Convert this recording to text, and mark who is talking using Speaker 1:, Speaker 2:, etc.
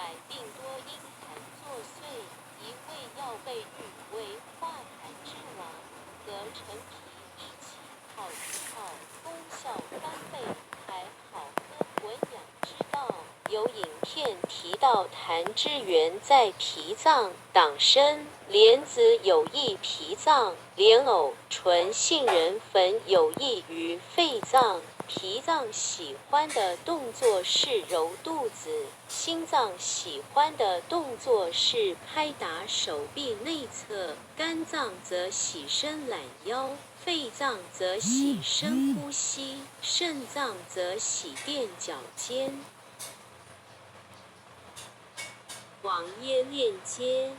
Speaker 1: 百病多因痰作祟，一味药被誉为化痰之王，和陳皮一起泡一泡，功效翻倍，還好喝。文養知道有影片提到痰之源在脾臟，黨參、蓮子有益脾臟，蓮藕、純杏仁粉有益於肺臟。脾臟喜歡的動作是揉肚子，心臟喜歡的動作是拍打手臂內側，肝臟則喜伸懶腰，肺臟則喜深呼吸，腎臟則喜墊腳尖。網頁鏈接。